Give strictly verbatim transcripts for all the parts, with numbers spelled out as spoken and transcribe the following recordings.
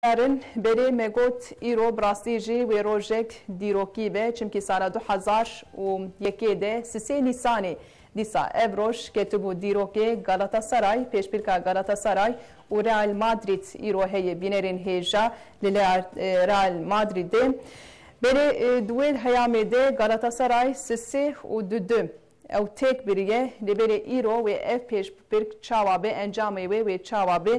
Karin, berê me got, îro bi rastî jî wê rojek dîrokî be, çimkî sala du hezar û yekê de sisê Nîsanê, dîsa ev roj ketibû dîrokê Galatasaray, pêşbirka Galatasaray û Real Madrid îro heye bînerên hêja li Real, e, Real Madridê. Berê, e, di wê heyamê de Galatasaray sisê û dudu ew têk biriye, lê berê îro wê ev pêşbirk çawa be, encamê wê wê çawa be?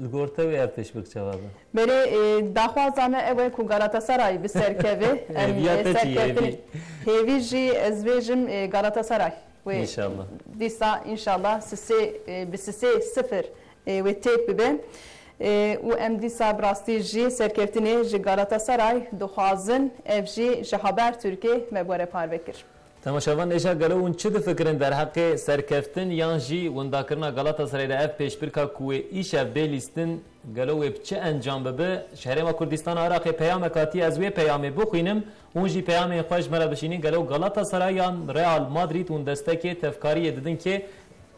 Li gor te wê ev pêşbirk çawa be? Berê, e, daxwaza me ew e ku Galatasaray bi ser keve. Em, Hêviya e, te çi ye, serkeftin hêvî? Hêvî jî ez bêjim, e, Galatasaray. Wê İnşallah. Dîsa inşallah sisê, e, bi sisê sifir, e, wê têk bibe. E, û em dîsa bi rastî jî serkeftinê ji Galatasaray dixwazin, ev jî ji Habertürk'ê me bi we re parve kir. Temaşevan, êşa gelo hûn çi difikirin derheqê serkeftin yan jî windakirina Galatasarayê de ev pêşbirka ku wê îşev bê lîstin, gelo wê bi çi encam bibe? Ji Herêma Kurdistana Iraqê peyamek hatiye, ez wê peyamê bixwînim. Hûn jî peyamên xwe ji me re bişînin. Gelo Galatasaray yan Real Madrid hûn destekê tevkariyê didin kê?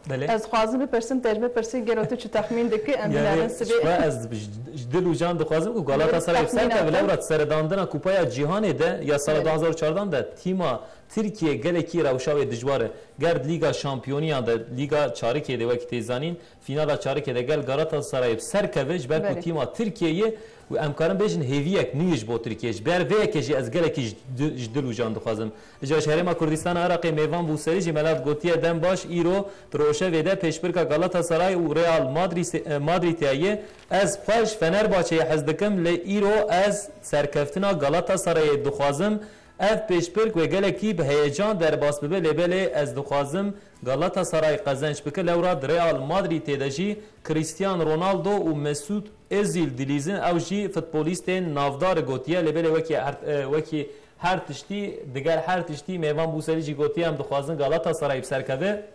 Belê. Ez dixwazim bipirsim, te ji min pirsî, gelo tu çi texmîn dikî, em Yani, binerin sibê. Ji xwe ez ji, ji dil û can dixwazim ku Galatasaray bi ser keve, lewra seredandina Kupaya Cîhanê de ya sala Belê. du hazar û çardeh de tîma Tirkiye gelekî rewşa wê dijwar e. Ger di Lîga Şampiyoniyan de, Lîga Çarikê de wekî tê zanîn, fînala Çarikê de gel Galatasarayê bi ser keve, ji ber ku Belê. Tîma Tirkiyeyê û em karin bêjin hêviyek nû ye ji bo Tirkiye. Ji ber vê yekê jî ez gelekî ji di-, ji dil û can dixwazim. Îcar ji Herêma Kurdistana Iraqê Mêvan Bûserî jî me la gotiye dem baş, îro di rojevê de pêşbirka Galatasaray û Real Madrîsê-, e, Madrîdê ye. Ez xwe ji Fenerbahçeyê hez dikim, lê îro ez serkeftina Galatasarayê dixwazim. Ev pêşbirk wê gelekî bi heyecan derbas bibe, lê belê ez dixwazim Galatasaray qezenc bike. Lewra di Real Madrîdê de jî Cristiano Ronaldo û Mesut Özil dilîzin. Ew jî futbolîstên navdar gotiye, lê belê wekî her, e, wekî her tiştî, diger her tiştî Mêvan Bûserî jî gotiye, em dixwazin Galatasaray bi ser keve.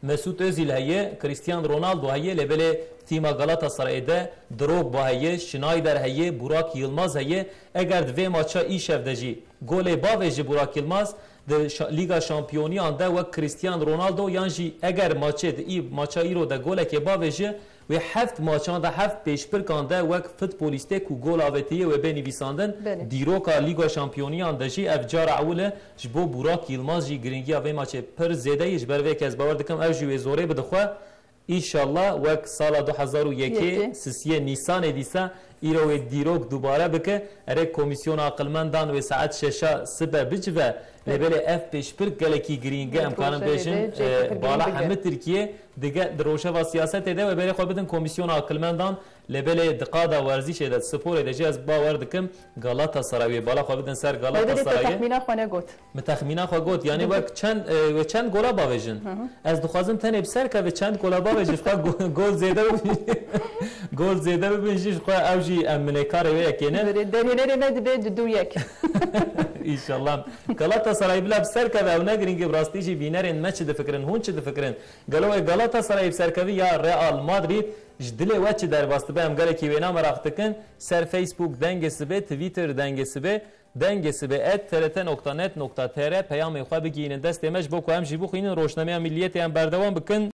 Mesut Özil heye, Cristiano Ronaldo heye, lê belê tîma Galatasarayê de Drogba heye, Schneider heye, Burak Yilmaz heye. Eger di vê maça îşev de jî golê bavêje Burak Yilmaz, di şa-, Lîga Şampiyoniyan de wek Cristiano Ronaldo yan jî eger maçê di î-, maça îro de golekê bavêje, wê heft maçan de, heft pêşbirkan de wek futbolîstê ku gol avêtiye wê bê nivîsandin. Belê. Dîroka Lîga Şampiyoniyan de jî ev cara ewil e. Ji bo Burak Yilmaz jî giringiya vê maçê pir zêde ye. Ji ber vê yekê ez bawer dikim ew jî wê zorê bide xwe. Înşallah wek sala du hezar û yekê, Yekê. sisiyê Nîsanê dîsa îro wê dîrok dubare bike. Erê, komîsyona aqilmendan wê saet şeşa sibe bicive. Lê Evet. belê ev pêşbirk gelekî girîng e. Em karin Rojevê bêjin, de cihê e, pir bala girîng e. hemî Tirkiye dige di rojeva siyasetê de wê berê xwe bidin komîsyona aqilmendan. Lê belê di qada werzîşê de, sporê de jî ez bawer dikim Galatasaray wê bala xwe bidin ser Lê belê te Galatasarayê. texmîna xwe negot. Min texmîna xwe got, yanî Hı hı. wek çend, e, wê çend gola bavêjin? Hı hı. Ez dixwazim tenê bi ser keve çend gola bavêjin, ji xwe go-, gol zêde bibin. Gol zêde bibin jî ji xwe ew jî em minêkarê wê yekê ne. Derê-, derhênerê me dibe du du yek. Înşallah. Galatasaray bila bi ser keve ew ne girîng e, bi rastî jî bînerên me çi difikirin, hûn çi difikirin? Gelo wê Galatasaray bi ser keve ya Real Madrid ji dilê we çi derbas dibe? Em gelekî wêna meraq dikin. Ser Facebook Dengê Sibê, Twitter Dengê Sibê, dengê sibê at T R T nokta net nokta T R peyamên xwe bigihînin destê me ji bo ku em jî bixwînin. Rojnameya Milliyetê em berdewam bikin.